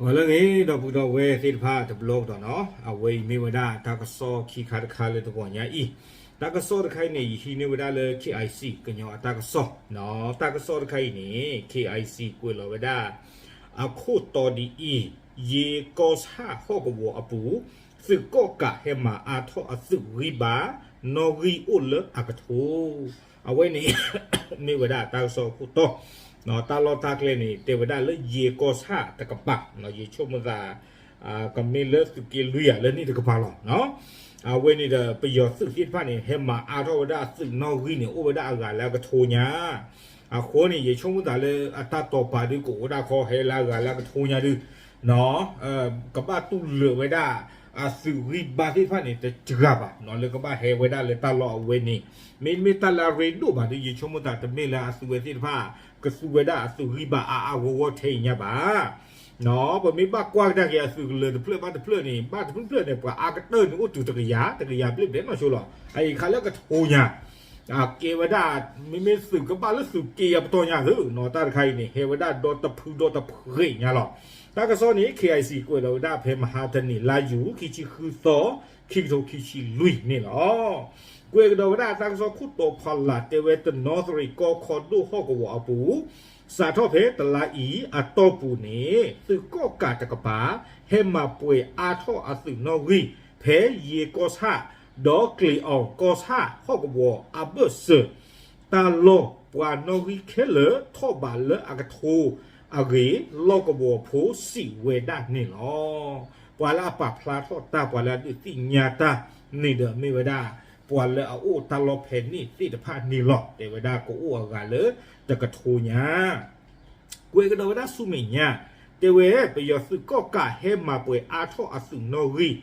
ဂီၤလၢအဂ့ၤ ဒီပုၢ်ဒီဝဲၢ်သ့ၣ်တဖၣ်တဘျီကဒီးနီၤ, အဝဲအံၤမ့ၢ်ဝဲဒၣ်တၢ်ကစီၣ်ခံခါတခါလၢတဂီၤညါအံၤ, တၢ်ကစီၣ်တခါအံၤန့ၣ် ယဟံးန့ၢ်ဝဲဒၣ်လၢ K I C ကညီအတၢ်ကစီၣ်, တၢ်ကစီၣ်တခါအံၤန့ၣ် K I C ကွဲးလီၤဝဲဒၣ် အခိၣ်တီဒ်အံၤ, ယ့ကီၢ်ဆၣ်ဟီၣ်ကဝီၤအပူၤ, သုးကီၣ်ကးဟဲမၤအါထီၣ်အသုးဂံၢ်ဘါ, နီၣ်ဂံၢ်အိၣ်လၢအကထိ အဝဲန့ၣ် မ့ၢ်ဝဲဒၣ်တၢ်ကစီၣ်အခိၣ်တီ, တၢ်လီၢ်တၢ်ကျဲန့ၣ် တဲဝဲဒၣ်လၢယ့ကီၢ်ဆၣ်တကပၤ, ယဆိကမိၣ်သး ကမ့ၢ်လၢသုးက့လွံၢ်ဧါ လၢန့ၣ်တကပၤလီၤ. အဝဲန့ၣ်ဒီး ပယီၤသုးသ့ၣ်တဖၣ်န့ၣ် ဟဲမၤအါထီၣ်ဝဲဒၣ်အသုးနီၣ်ဂံၢ်န့ၣ် အိၣ်ဝဲဒၣ်အဂၤလၢအကထိညါ အဃိန့ၣ် ယဆိကမိၣ်သးလၢအတၢ်တိာ်ပာ်ဒုးကအိၣ်ဒၣ်ခီ ဟဲလၢအဂၤလၢအကထိညါဒုး, ကဘၣ်တူၢ်လိာ်ဝဲဒၣ် အသုးဂံၢ်ဘါသ့ၣ်တဖၣ်န့ၣ် တစှၤဘၣ် လၢကဘၣ်ဟဲဝဲဒၣ်လၢတၢ်လီၢ်အဝဲန့ၣ်, မ့တမ့ၢ်တၢ်လၢအရ့ဒိၣ်ဘၣ်ဒုး ယဆိကမိၣ်သးတမ့ၢ်လၢအသုးဝဲသ့ၣ်တဖၣ် ကသူဝဲဒၣ်အသုးဂံၢ်ဘါအါအါဂီၢ်ဂီၢ်ထဲအံၤညါဘၣ် ပမ့ၢ်ဘၣ်ကွၢ်ကဒါက့ၤအသုးကလၢၤတဖျၢၣ်ဘၣ်တဖျၢၣ်န့ၣ် ဘၣ်တဖျၢၣ်တဖျၢၣ်န့ၣ် ပှၤအါကတၢၢ်န့ၣ်အိၣ်တုၤတကယၤ တကယၤဘျဲၣ်ဘျဲၣ်နီၢ်ဆိလီၤ. အအံၤခါလၢကထိညါ အကဲဝဲဒၣ် မ့မ့ၢ်သုးကဘၣ်လၢသုးက့ယၤပတီၢ်ညါသုနီၤ တၢ်တခါအံၤန့ၣ် ဟဲဝဲဒၣ်ဒီတဖုဒီတဖှဲးညါလီၤ. တၢ်ကစီၣ်န့ၣ် K I C ကွဲးလီၤဝဲဒၣ်ဖဲမဟါတနံၤ လါယူၤ ခံဆံဃုသီ ခံကထိခံဆံလွံၢ်န့ၣ်လီၤ. ကွဲးကဒီးဝဲဒၣ်တၢ်ကစီၣ်ခိၣ်တီဖီလာ် တဲဝဲတနီသရံၣ်ကီၢ်ခီဒိၣ်ဟီၣ်ကဝီၤအပူၤ စးထီၣ်ဖဲတလါအံၤအတီၢ်ပူၤန့ၣ် သုးကီၣ်ကးတကပၤ ဟဲမၤပှဲၤအါထီၣ်အသုးနီၣ်ဂံၢ် ဖဲယ့ကီၢ်ဆၣ် ဒီးကျ့ၤအီၤကီၢ်ဆၣ်ဟီၣ်ကဝီၤအဘၢၣ်စၢၤ တၢ်လီၢ်ပှၤနီၣ်ဂံၢ်ခဲလၢာ်ထီၣ်ဘးလၢအကထိအဂ့ၢ် လီၢ်ကဝီၤဖိစံးဝဲဒၣ်န့ၣ်လီၤ. ပှၤလၢအပာ်ဖျါထီၣ်တၢ် ပှၤလၢအဒုးသ့ၣ်ညါတၢ်န့ၣ်ဒီးမ့ၢ်ဝဲဒၣ် ပှၤလၢအအိၣ်တၢ်လီၢ်ဖဲန့ၣ်သ့ၣ်တဖၣ်န့ၣ်လီၤ. တဲဝဲဒၣ်ကအိၣ်အဂၤလၢတကထိညါ ကွဲးကဒီးဝဲဒၣ်ဆူမဲာ်ညါ တဲဝဲပယီၤသုးကီၣ်ကးဟဲမၤပှဲၤအါထီၣ်အသုးနီၣ်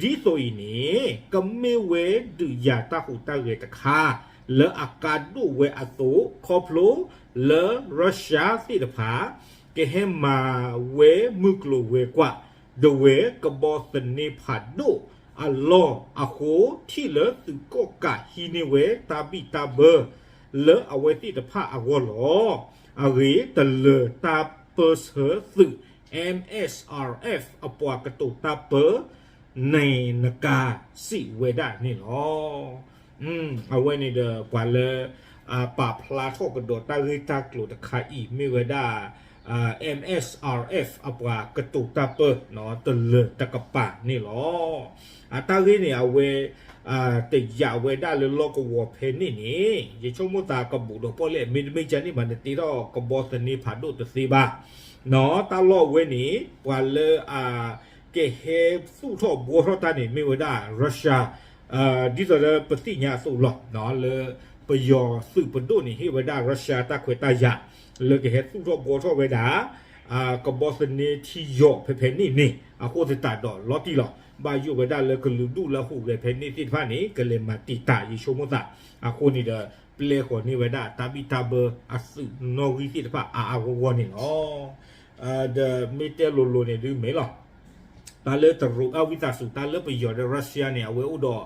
ဂံၢ် ဒ်သိးအံၤန့ၣ် ကမ့ၢ်ဝဲဒုးယၤတၢ်ဟူးတၢ်ဂဲၤတခါ လၢအကါဒိၣ်ဝဲအသိး ခီဖျိလၢ Russia သ့ၣ်တဖၣ် ကဟဲမၤဝဲမုၢ်ကျိၤဝဲၤကွာ် ဒဝဲကဘီသန့ဖးဒိၣ်အလီၢ်အဃိ ထံၣ်လၢသုးကီၣ်ကးဟံးန့ၢ်ဝဲတၢ်ဘံၣ်တၢ်ဘၢ လၢအဝဲသ့ၣ်တဖၣ်အဂီၢ်လီၤ. အဂ့ၢ်တလၢၤတၢ်ပၢဆှၢသုး M S R F အပှၤကတိၤတၢ်ပၢ နံၤနကၤ စံးဝဲဒၣ်န့ၣ်လီၤ. အဝဲန့ၣ်ဒီးပှၤလၢ ပာ်ဖျါထီၣ်ကဒီးတၢ်ဂ့ၢ်တၢ်ကျိၤတခါအံၤ မ့ၢ်ဝဲဒၣ် M S R F အပှၤကတိၤတၢ်ပၢ တလၢၤတကပၤန့ၣ်လီၤ. အတၢ်ဂ့ၢ်န့ၣ် အဝဲ တယာ်ဝဲဒၣ်လၢလီၢ်ကဝီၤဖဲန့ၣ်န့ၣ် ယဆိကမိၣ်သးကဘူးဒီးပီၣ်လဲၣ် မ့တမ့ၢ်ကန့ၣ်ဘၣ် နတ့ထီၣ်ကဘီသန့ဖးဒိၣ်တသ့ဘၣ် တၢ်လီၢ်ဝဲန့ၣ် ပှၤလၢအ ကဟဲသူၣ်ထီၣ်ဘှီထီၣ်တၢ်န့ၣ် မ့ၢ်ဝဲဒၣ် Russia ဒ်သိးလၢပသ့ၣ်ညါအသိးလီၤ လၢပယီၤသုးပဒိၣ်န့ၣ် ဟ့ၣ်ဝဲဒၣ် Russia တၢ်ခွဲးတၢ်ယာ် လၢကဟဲသူၣ်ထီၣ်ဘှီထီၣ်ဝဲဒၣ် ကဘီသန့ထံယီၤဖဲဖဲန့ၣ်န့ၣ် အဃိသတးဒီးလီၤတံၢ်လီၤ ဘၣ်ယိၣ်ဝဲဒၣ်လၢကလုာ်ဒူၣ်လၢအဟူးဂဲၤဖဲန့ၣ်သ့ၣ်တဖၣ်န့ၣ် ကလဲၤမၤတံာ်တာ် ယဆိကမိၣ်သး အဃိန့ၣ်ဒီး ပျဲဃီၤန့ၢ်ဝဲဒၣ်တၢ်ဘံၣ်တၢ်ဘၢအသုးနီၣ်ဂံၢ်သ့ၣ်တဖၣ်အါအါဂီၢ်ဂီၢ်န့ၣ်လီၤ. ဒီးမ့ၢ်တဲလိၤလိၤန့ၣ်ဒုးမ့ၢ်လီၤ တၢ်လၢတရူးအဝံသးစူၤ တၢ်လၢပယီၤဒီး Russia န့ၣ် အဝဲအိၣ်ဒီး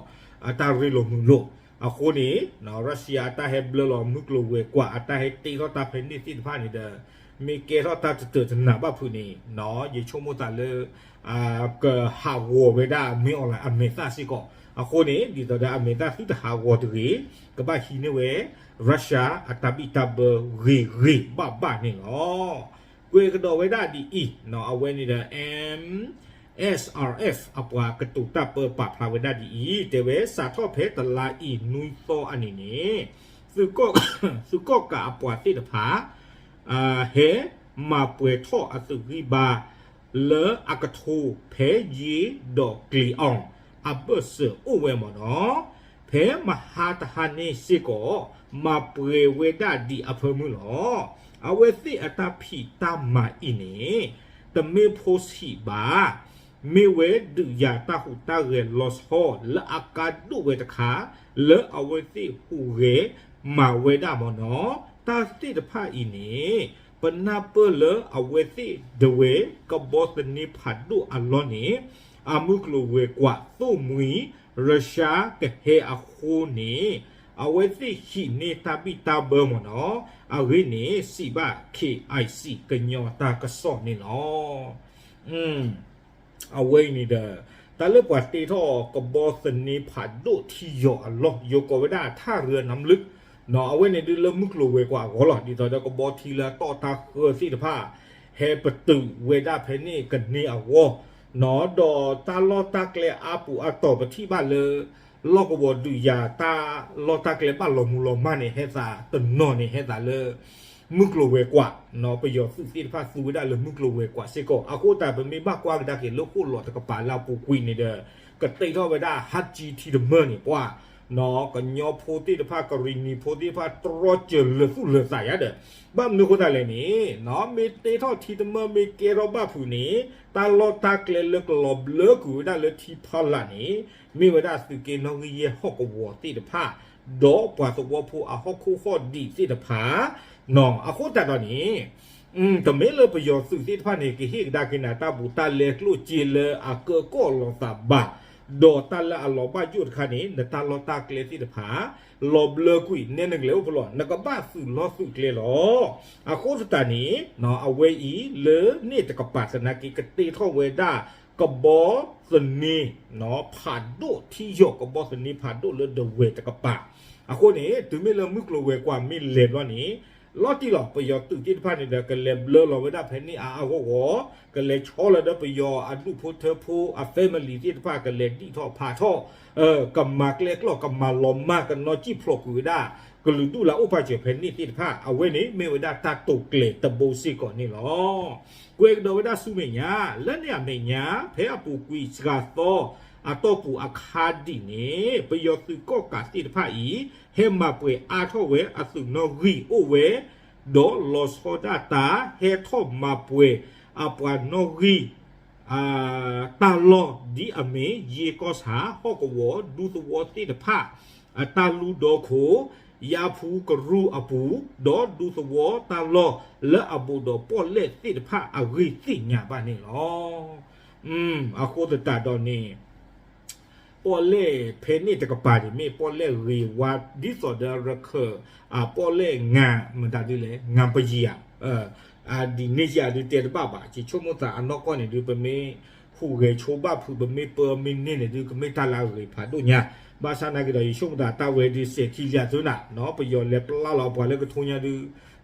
အတၢ်ရ့လိာ်မုာ်လိာ် အဃိန့ၣ် Russia အတၢ်ဟဲဘျၢလီၤမုၢ်ကျိၤဝဲၤကွာ် အတၢ်ဟဲတ့ထီၣ်တၢ်ဖဲန့ၣ်သ့ၣ်တဖၣ်န့ၣ်ဒီး မ့ၢ်ကဲထီၣ်တၢ်တတၢာ်တနၤဘၣ်ဖုးန့ၣ် ယဆိကမိၣ်သးလၢ ကဟးဂီၤဝဲဒၣ်မ့ၢ်အီၤလၢအမဲာ်သၣ်စ့ၢ်ကီး အဃိန့ၣ် ဒ်သိးဒီးအမဲာ်သၣ်သုတဟးဂီၤတဂ့ၤ ကဘၣ်ဟံးန့ၢ်ဝဲ Russia အတၢ်ဘံၣ်တၢ်ဘၢဂ့ၤဂ့ၤဘၣ်ဘၣ်န့ၣ်လီၤ. ကွဲးကဒီးဝဲဒၣ်ဒ်အံၤ အဝဲန့ၣ်ဒီး M S R F အပှၤကတိၤတၢ်ပၢပာ်ဖျါဝဲဒၣ်ဒ်အံၤ တဲဝဲစးထီၣ်ဖဲတလါအံၤနွံသီအနံၤန့ၣ် သုးကီၣ်ကးအပှၤသ့ၣ်တဖၣ် ဟဲမၤပှဲၤထီၣ်အသုးဂံၢ်ဘါ လၢအကထိဖဲယ့ဒီးကျ့ၤအီၤ အဘၢၣ်စၢၤအိၣ်ဝဲမ့ၢ်နီၤ ဖဲမဟါတဟါန့ၣ်စ့ၢ်ကီး မၤပှဲၤဝဲဒၣ်ဒံးအဖၢမုၢ်လီၤ. အဝဲသ့ၣ်အတၢ်ဖံးတၢ်မၤအံၤန့ၣ် တမ့ၢ်ဖိဆံးဘၣ် မ့ၢ်ဝဲဒုးယၤတၢ်ဟူးတၢ်ဂဲၤလီၤဆီ လၢအကါဒိၣ်ဝဲတခါ လၢအဝဲသ့ၣ်ဟူးဂဲၤမၤဝဲဒၣ်မ့ၢ်နီၤ တၢ်သ့ၣ်တဖၣ်အံၤန့ၣ် ပနၢ်ပၢၢ်လၢအဝဲသ့ၣ်ဒဝဲကဘီသန့ဖးဒိၣ်အလီၢ်န့ၣ် အမုၢ်ကျိၤဝဲၤကွာ်သိၣ်မှံ ရၡါကဟဲအဃိန့ၣ် အဝဲသ့ၣ်ဟံးန့ၢ်တၢ်ဘံၣ်တၢ်ဘၢမ့ၢ်နီၤ အဂ့ၢ်န့ၣ် စံးဘၣ် K I C ကညီတၢ်ကစီၣ်န့ၣ်လီၤ. အဝဲအံၤန့ၣ်ဒီး တၢ်လၢပှၤတ့ထီၣ်ကဘီသန့ဖးဒိၣ်ထံယီၤအလီၢ် ယိၤကိးဝဲဒၣ် ท่าเรือน้ำลึก အဝဲန့ၣ်ဒုးလၢမုၢ်ကျိၤဝဲၤကွာ်အဂီၢ်လီၤ. ဒ်သိးဒီးကဘီထံလၢအတီၢ်တၢ်ဃၢသ့ၣ်တဖၣ် ဟဲပတုာ်ဝဲဒၣ်ဖဲန့ၣ်ကန့ၢ်အဂီၢ် ဒီးတၢ်လီၢ်တၢ်ကျဲအါပူၤအါတီၤပထံၣ်ဘၣ်လၢ လီၢ်ကဝီၤဒုးယၤတၢ်လီၢ်တၢ်ကျဲဘၣ်လီၤမူလီၤမၢ်န့ၣ် ဟဲသးတနီၤန့ၣ် ဟဲသးလၢ မုၢ်ကျိၤဝဲၤကွာ် ပယီၤသုးသ့ၣ်တဖၣ်သူဝဲဒၣ်လၢမုၢ်ကျိၤဝဲၤကွာ်စ့ၢ်ကီး အဃိသတးပမ့ၢ်ဘၣ်ကွၢ်ကဒါက့ၤလၢဃိၣ်လီၤတကပၤလၢအပူၤကွံာ်န့ၣ်ဒီး ကတ့ထီၣ်ဝဲဒၣ် ဟးကၠံထံတမၢၢ်န့ၣ် ပှၤ ကညီဖိသ့ၣ်တဖၣ် ကရံၣ်နံၤဖိသ့ၣ်တဖၣ်တြီစၢၤလၢာ်သူၣ်လၢာ်သးယါဒီး ဘၣ်မနုၤအဃိသတးလဲၣ်န့ၣ် မ့ၢ်တ့ထီၣ်ထံတမၢၢ်မ့ၢ်ကဲထီၣ်ဘၣ်ဖုးန့ၣ် တၢ်လီၢ်တၢ်ကျဲလၢကလီၤဘျၢကွံာ်ဝဲဒၣ်လၢထံဖီလာ်န့ၣ် မ့ၢ်ဝဲဒၣ်သုးက့နီၣ်ဂံၢ်ယဲၢ်ဟီၣ်ကဝီၤသ့ၣ်တဖၣ် ဒီးပှၤသဝီဖိအဟီၣ်ခိၣ်ဟီၣ်ဒံးသ့ၣ်တဖၣ် အဃိသတးဒီးန့ၣ် တမ့ၢ်လၢပယီၤသုးသ့ၣ်တဖၣ်န့ၣ် ကဟ့ၣ်ကဒါက့ၤနၤတၢ်ဘူးတၢ်လဲကျိၣ်စ့လၢအကၢကီၢ်လီၤသးဘၣ်, ဒီးတၢ်လၢအလီၤဘၣ်ယိၣ်တခါန့ၣ် နတၢ်လီၢ်တၢ်ကျဲသ့ၣ်တဖၣ် လီၤဘျၢကွံာ် နဲနကလဲၤအိၣ်ဖဲလဲၣ် နကဘၣ်သုးလီၢ်သုးကျဲလီၤ. အဃိသတးန့ၣ် အဝဲအံၤလၢန့ၣ်တကပၤသနာ်က့ ကတ့ထီၣ်ဝဲဒၣ် ကဘီသန့ ဖးဒိၣ်ထံယီၤ ကဘီသန့ဖးဒိၣ်လၢဒဝဲၢ်တကပၤ အဃိန့ၣ် တုၤမ့ၢ်လၢမုၢ်ကျိၤဝဲၤကွာ်မ့ၢ်လဲၤဘျီန့ၣ် လီၤတံၢ်လီၤ ပယီၤသုးသ့ၣ်တဖၣ်န့ၣ်ဒီး ကလဲၤဘျၢလီၤဝဲဒၣ်ဖဲန့ၣ်အါအါဂီၢ်ဂီၢ်, ကလဲၤဆီလီၤဒီးပယီၤအဒူၣ်ဖိထၢဖိအ family သ့ၣ်တဖၣ် ကလဲၤဒံၣ်ထီၣ်ဖးထီၣ် ကမၤကျဲကျီၢ် ကမၤလီၤမၢ် ကနီၣ်စံၣ်ဖျိးကွံာ်ဝဲဒၣ် ကလုာ်ဒူၣ်လၢအအိၣ်ပာ်စၢၤဖဲန့ၣ်သ့ၣ်တဖၣ် အဝဲန့ၣ်မ့ၢ်ဝဲဒၣ်တၢ်တိာ်ကျဲၤတဘိစ့ၢ်ကီးန့ၣ်လီၤ. ကွဲးကဒီးဝဲဒၣ်ဆူမဲာ်ညါ လၢန့ၣ်အမဲာ်ညါ ဖဲအပူၤကွံာ်စှၤသီ အတီၢ်ပူၤအခါဒံးန့ၣ် ပယီၤသုးကီၣ်ကးသ့ၣ်တဖၣ်အံၤ ဟဲမၤပှဲၤအါထီၣ်ဝဲအသုးနီၣ်ဂံၢ်အိၣ်ဝဲ ဒီးလီၤဆီဒၣ်တၢ် ဟဲထီၣ်မၤပှဲၤအပှၤနီၣ်ဂံၢ် တၢ်လီၢ်ဒ်အမ့ၢ် ယ့ကီၢ်ဆၣ် ဟီၣ်ကဝီၤ ဒူသဝီသ့ၣ်တဖၣ် အတၢ်လူၢ်ဒီခိၣ် ယါဖူကရူၢ်အပူၤ ဒီးဒူသဝီတၢ်လီၢ်လၢအဘူးဒီးပီၣ်လဲၣ်သ့ၣ်တဖၣ်အဂ့ၢ်သ့ၣ်ညါဘၣ်န့ၣ်လီၤ. အဃိသတးဒီးန့ၣ် ပီၣ်လဲၣ်ဖဲန့ၣ်တကပၤန့ၣ် မ့ၢ်ပီၣ်လဲၣ်ဂ့ၤဝါ ဒ်သိးဒီးရခၢၣ် အပီၣ်လဲၣ်ငါ မတၤဒ်လဲၣ် ငါပယံၤဧါ ဒ်န့ၣ်ယၤဒုးတဲတဘၣ်ဘၣ် ယဆိကမိၣ်သးအနီၢ်ကီၢ်န့ၣ်ဒုး ပမ့ၢ်ဟူးဂဲၤဆိဘၣ်ဖုး ပမ့ၢ်ပၢမ့ၢ်န့ၢ်န့ၣ်ဒုး ကမ့ၢ်တၢ်လၢအဂ့ၤဖးဒိၣ်ညါ ဘၣ်ဆၣ်နာ်က့ဒီး ယဆိကမိၣ်သးတၢ်ဝဲဒုးစဲးခံလၢအသုနၤ ပယီၤလဲၤပျၢ်လီၤပှၤလၢကထိညါဒုး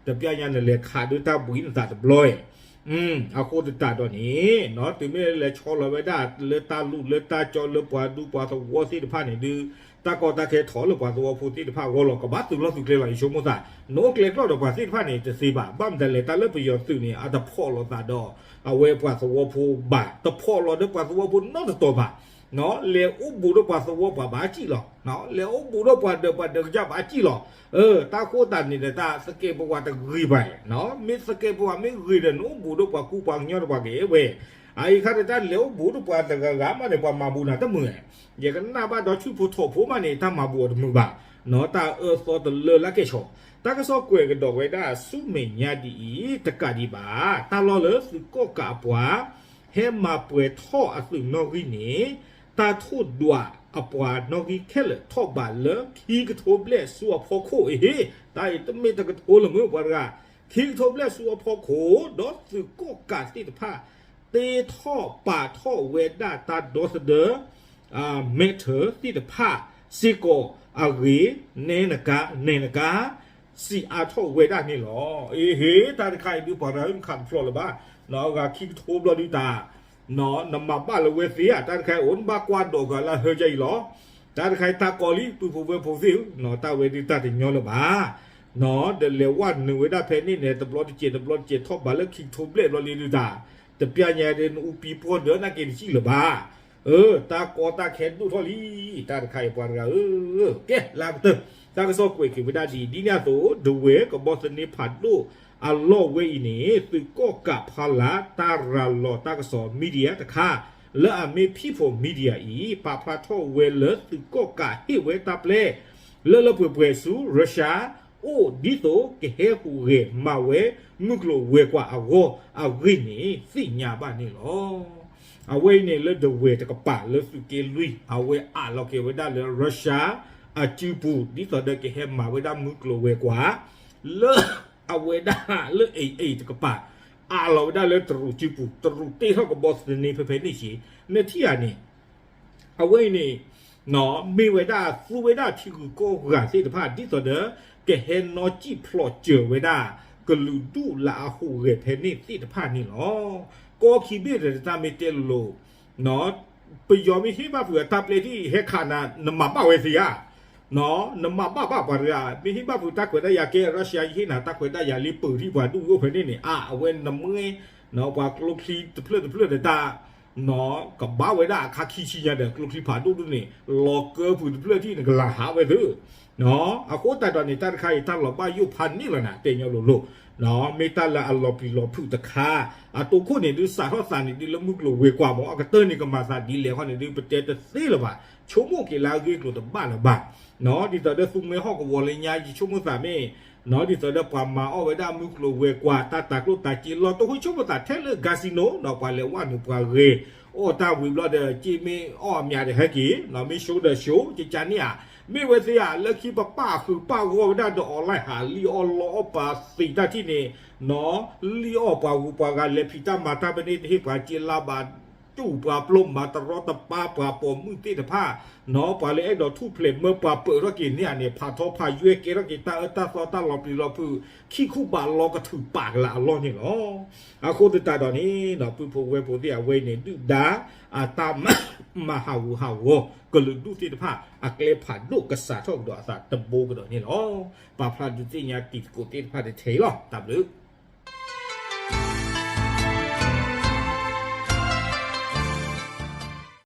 တပျၢ်ညါနလဲၤခးဒုးတၢ်ဘှံးနသးတဘျီဧါ အဃိသတးဒီးန့ၣ် တုၤမ့ၢ်လၢဆီလီၤဝဲဒၣ်လၢတၢ်လူၢ်လၢတၢ်ကၠီလၢပှၤဒူပှၤသဝီသ့ၣ်တဖၣ်န့ၣ်ဒုး တၢ်ကီတၢ်ခဲထီၣ်လၢပှၤသဝီဖိသ့ၣ်တဖၣ်အဂီၢ်လီၤ ကဘၣ်သုးလီၢ်သုးကျဲလီၤ ယဆိကမိၣ်သး နအိၣ်ကျဲကျီၢ်ဒီးပှၤသ့ၣ်တဖၣ်န့ၣ် တသ့ဘၣ် ဘၣ်မတၤလဲၣ် တၢ်လၢပယီၤသုးန့ၣ် အတဖိးလိာ်သးဒီး အဝဲပှၤသဝီဖိဘၣ် တဖိးလိာ်ဒီးပှၤသဝီဖိနီတတီၤဘၣ် လဲၤအိၣ်ဘူးဒီးပှၤသဝီပှၤဘၣ်စံၣ်လီၤ လဲၤအိၣ်ဘူးဒီးပှၤဒၢးပှၤဒၢးကစၢ်ဘၣ်စံၣ်လီၤ တၢ်ဃိသတးန့ၣ်ဒီး တၢ်သကဲးပဝးတဂ့ၤဘၣ် မ့ၢ်သကဲးပဝးမ့ၢ်ဂ့ၤဒီး နအိၣ်ဘူးဒီးပှၤကူပှၤကညီဒီးပှၤကအဲၣ်ဝဲ အအံၤခါဒီးတၢ်လဲၤအိၣ်ဘူးဒီးပှၤတဂၤဂၤမးန့ၣ် ပှၤမၤဘူးနၤတမုာ် ယကနၣ်ဘၣ်ဒီးဆူၣ်ဖိထိးဖိမးန့ၣ် တၢ်မၤဘူးအီၤတမုာ်ဘၣ် တၢ်အၢသီတလၢလၢကဲၣ်ဆိး တၢ်ကစီၣ်ကွဲးကဒီးဝဲဒၣ်ဆူမဲာ်ညါဒ်အံၤ တကးဒံးဘၣ် တၢ်လီၢ်လၢသုးကီၣ်ကးအပှၤ ဟဲမၤပှဲၤထီၣ်အသုးနီၣ်ဂံၢ်န့ၣ် တၢ်ထိၣ်ဒွးအပှၤနီၣ်ဂံၢ်ခဲလၢာ်ထီၣ်ဘးလၢခံကထိဘျဲၣ်ဆူအဖီခိၣ်အဟ့ၣ် တၢ်အံၤတမ့ၢ်တကထိလၢၤမုၢ်ပှၤတဂၤ ခံကထိဘျဲၣ်ဆူအဖီခိၣ် ဒီးသုးကီၣ်ကးသ့ၣ်တဖၣ် တ့ထီၣ်ပာ်ထီၣ်ဝဲဒၣ်တၢ်ဒီသဒၢ မ့ၢ်ထၢၣ်သ့ၣ်တဖၣ်စ့ၢ်ကီးအဂ့ၢ် နဲနကါ နဲနကါ စံးအါထီၣ်ဝဲဒၣ်န့ၣ်လီၤ. အဟ့ၣ် တၢ်တခါအံၤဒုးပှၤတဂၤအုၣ်နခးတဖျိးလၢၤဘၣ်, အဂၤခံကထိဘျီဒုးတၢ် နမၤဘၣ်လၢဝဲသ့ဧါ, တၢ်တခါအံၤအိၣ်နဘၣ်ကွၢ်ဒိးဂၤလၢဟၢယါအံၤလီၤ. တၢ်တခါအံၤတၢ်ကီလံ ပုၢ်ဖိဝဲၢ်ဖိသ့ၣ်ဧၢ, တၢ်ဝဲဒုးတၢ်တညီလၢၤဘၣ်. ဒီးလဲၤဝဲနုာ်ဝဲဒၣ်ဖဲန့ၣ်န့ၣ် တဘျီတစဲး တဘျီတစဲး ထီၣ်ဘးလၢခံကထိဘျဲၣ်ဘျီလံဒုးတၢ်, တပျၢ်ညါဒီးနအူပံၤပှီၢ်ဒၢးနာ်က့တစံၣ်လၢၤဘၣ်. အၢ တၢ်ကီတၢ်ခဲဒိၣ်ထီၣ်လံ, တၢ်တခါအံၤပှၤတဂၤဧၢ, ကဲလၢအကတၢၢ် တၢ်ကစီၣ်ကွဲးက့ၤဝဲဒၣ်ဒ်အံၤ, ဒ်န့ၣ်အသိး ဒဝဲၢ်ကဘီသန့ဖးဒိၣ်အလီၢ်ဝဲအံၤန့ၣ် သုးကီၣ်ကးဖီလာ် တၢ်ရၤလီၤတၢ်ကစီၣ် media တခါ လၢအမ့ၢ် People Media အံၤ ပာ်ဖျါထီၣ်ဝဲလၢသုးကီၣ်ကးဟ့ၣ်ဝဲတၢ်ပျဲ လၢလၢပှဲၤပှဲၤဆူ Russia အိၣ်ဒ်သိးကဟဲဟူးဂဲၤမၤဝဲမုၢ်ကျိၤဝဲၤကွာ်အဂီၢ်အဂ့ၢ်န့ၣ် သ့ၣ်ညါဘၣ်န့ၣ်လီၤ. အဝဲအံၤန့ၣ်လၢဒဝဲၢ်တကပၤလၢသုးက့လွံၢ် အဝဲအးလီၤက့ၤဝဲဒၣ်လၢ Russia အစုပူၤ ဒ်သိးဒီးကဟဲမၤဝဲဒၣ်မုၢ်ကျိၤဝဲၤကွာ် လၢအဝဲဒၣ်လၢ AA တကပၤ အးလီၤဝဲဒၣ်လၢတရူးစုပူၤ, တရူးတ့ထီၣ်ကဘီသန့ဖဲဖဲန့ၣ်က့, နထံၣ်ဧါန့ၣ်, အဝဲအံၤန့ၣ် မ့ၢ်ဝဲဒၣ်သူဝဲဒၣ်ထံဂုၤကီၢ်ဂၤသ့ၣ်တဖၣ် ဒ်သိးဒီး ကဟဲနီၣ်စံၣ်ဖျိးစၢၤဝဲဒၣ် ကလုာ်ဒူၣ်လၢအဟူးဂဲၤဖဲန့ၣ်သ့ၣ်တဖၣ်န့ၣ်လီၤ. ကီခံဘ့ၣ်ဒီးတၢ်မ့ၢ်တဲလိၤလိၤ ပယီၤမ့ၢ်ဟ့ၣ်ဘၣ်ဖုးအတၢ်ပျဲထံၣ်ဟဲခးနၤ နမၤဘၣ်ဝဲသ့ဧါ, နမၤဘၣ်ဘၣ်ပှၤတဂၤ, မ့ၢ်ဟ့ၣ်ဘၣ်ဖုးတၢ်ခွဲးတၢ်ယာ်ကဲ Russia ယဟ့ၣ်နၤတၢ်ခွဲးတၢ်ယာ်လံ ပၢၤထံၣ်ပှၤဒူၣ်ဝဲအိၣ်ဖဲန့ၣ်န့ၣ် အါ အဝဲနမ့ၢ် ပှၤကျိချံတဖျၢၣ်တဖျၢၣ်ဒီးတၢ် ကဘၣ်ဝဲဒၣ်အခါခံဆံညါဒီး ကျိချံဖးဒိၣ်ဒၣ်န့ၣ် လီၤကၢဖုးတဖျၢၣ်ထံၣ်နကလၤဟးဝဲသ့ အဃိသတးဒီးန့ၣ် တၢ်တခါအံၤ တၢ်လီၤဘၣ်ယိၣ်ဖးန့ၣ်လီၤနၤ တဲညီလိၤလိၤ, မ့ၢ်တၢ်လၢအလီၤပျံၤလီၤဖုးတခါ, အတိခိၣ်န့ၣ်ဒုးစးထီၣ်သးန့ၣ်ဒုးလၢမုၢ်ကျိၤဝဲၤကွာ်မး အကတၢၢ်န့ၣ်ကမၤသးဒ်လဲၣ်ခီန့ၣ်ဒုး ပတဲတသ့လၢၤဘၣ်, ဆိကမိၣ်က့ၤလၢအဂ့ၢ်ကျိၤတဘၣ်လၢၤဘၣ်, ဒ်သိးဒီးသူမွဲဟီၣ်ကဝီၤလၢညါ ယဆိကမိၣ်သးမ့ၢ် ဒ်သိးဒီးပှၤမၤအီၣ်ဝဲဒၣ်မုၢ်ကျိၤဝဲၤကွာ် တၢ်တၤကျိၣ်တၤစ့လီၤ တဟူဆိကမိၣ်သးထဲလၢ casino ပှၤလဲၤဝဲနုာ်ပှၤဂဲၤ အီၣ်တၢ်ဝံၤဘျီဒီး စ့မ့ၢ်အီၣ်အမးဒီးဟဲက့ၤ မ့ၢ် show ဒီး show ကကန့ၣ်ဧါ, မ့ၢ်ဝဲသ့ဧါ လၢခံပပာ်ဃုာ်ပာ်ဂီၢ်ဝဲဒၣ်ဒီး online ဟးလံၣ်အီၣ်လီအီၣ်ပှၤသံးတၢ်ထံၣ်န့ၣ် လံၣ်အီၣ်ပှၤဂုၤပှၤဂၤလဲၤဖံးတၢ်မၤတၢ်ပန့ၣ် တဟ့ၣ်ပှၤစ့လါဘၣ် တူၢ်ပှၤပျိမၤ တရီတပါပှၤပိာ်မုၣ်သ့ၣ်တဖၣ် ပှၤလၢအဲၣ်ဒိးထူၣ်ဖျဲးမၢပှၤပၢၤထီၣ်က့ၤန့ၣ်ဧါန့ၣ် ဖးထီဖးယွဲကဲထီၣ်က့ၤတၢ်အၢတၢ်သီတၢ်လီၤပျံၤလီၤဖုး ခံခူဘးလီကထုးပာ်ကလးအလီၢ်န့ၣ်လီၤ. အဃိသတးဒီးန့ၣ် ပုၢ်ဖိဝဲၢ်ဖိသ့ၣ်အဝဲအံၤန့ၣ် ဒုၣ်ဒါ အတၢ်မၤဟးဂူာ်ဟးဂီၤ ကလုာ်ဒူၣ်သ့ၣ်တဖၣ် အကျဲဖးဒိၣ်ကစးထီၣ်ကဒီးအသးတဘိကဒီးန့ၣ်လီၤ. ပာ်ဖျါဒုးသ့ၣ်ညါတံၤသကိးသ့ၣ်တဖၣ်တထဲအံၤလီၤ. တၢ်ဘျုး